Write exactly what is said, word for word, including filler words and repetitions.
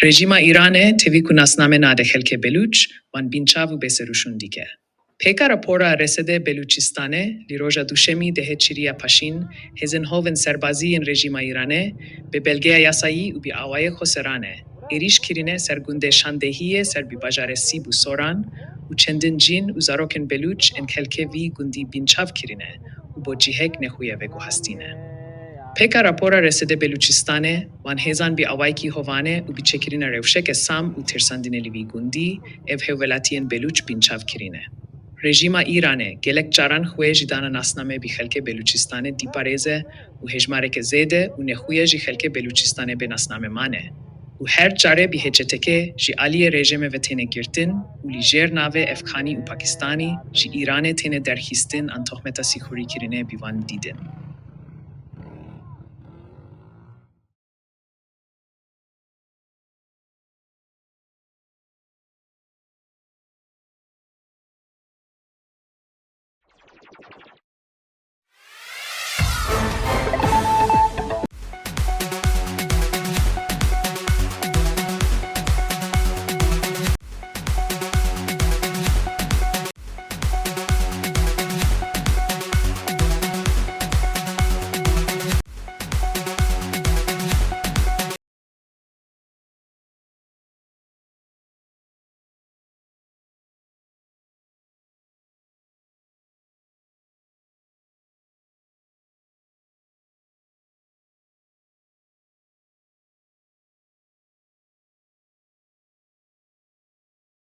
Rejîma Îranê tevî ku nasname nade xelkê Belûç, wan bînçav û bêserûşûn dike. Pêka rapora R S D Belûçîstanê li roja Duşemî dehê çiriya paşîn hêzên hovên serbazî yên rejîma Îranê bi belgeya yasayî û bi awayê xweserane êrîş kirine ser gundê Şandehiyê ser bi bajarê Sîb û Soran û çendin cîn û zarokên Belûç ên xelkê vî gundî bînçav kirine û bo cihek nexuye veguhastîne. Pêka rapora R S D Belûçîstanê wan hêzan bi awayekî hovane û bi çêkirina rewşeke sam û tirsandinê li vî gundî ev hevwelatiyên Belûç bînçav kirine. Rejîma Îranê gelek caran xwe ji dana nasname bi xelkê Belûçîstanê dîparêze û hejmareke zêde û nexuye ji xelkê Belûçîstanê bê nasname mane û her care bi hêceteke ji aliyê rejîmê ve têne girtin û li jêr navê Efxanî û Pakistanî ji Îranê têne derxistin an tohmeta sîxurîkirinê bi wan didin.